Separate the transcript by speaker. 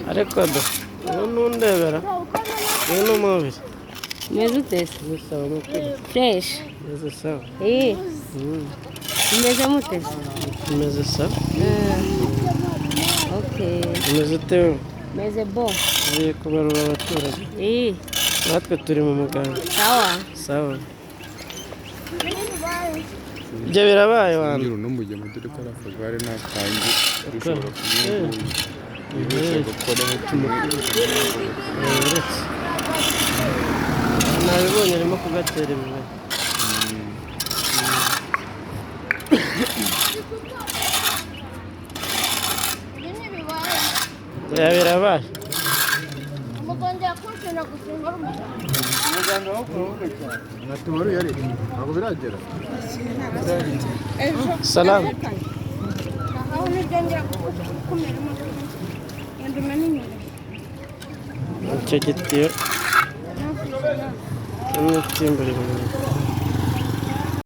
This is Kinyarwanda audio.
Speaker 1: Ariko da ubu ntundebera, uyu ni umubiri.
Speaker 2: Umeze ute se?
Speaker 1: Ni sawa mukuru.
Speaker 2: Fresh.
Speaker 1: Meze sawa.
Speaker 2: Eh, umeze mute se?
Speaker 1: Meze sawa.
Speaker 2: Okay.
Speaker 1: Umeze ute wowe?
Speaker 2: Meze bo.
Speaker 1: Ugiye kubarura abaturage?
Speaker 2: Eh,
Speaker 1: Natwe turi mu muganda.
Speaker 2: Sawa.
Speaker 1: Sawa, ibyo birabaye wantu.
Speaker 3: Ngiro n'umugemo, dore ko ari akagare n'akange dushobora kumwunguza yihuse gukoraho tumwe.
Speaker 1: Uretse nabibonye arimo kugatera imibare. Ya, birabaye.
Speaker 3: Natubaruye ariko ntabwo biragera.
Speaker 1: Salamu. Icyo gitiyo n'itimbura ibintu.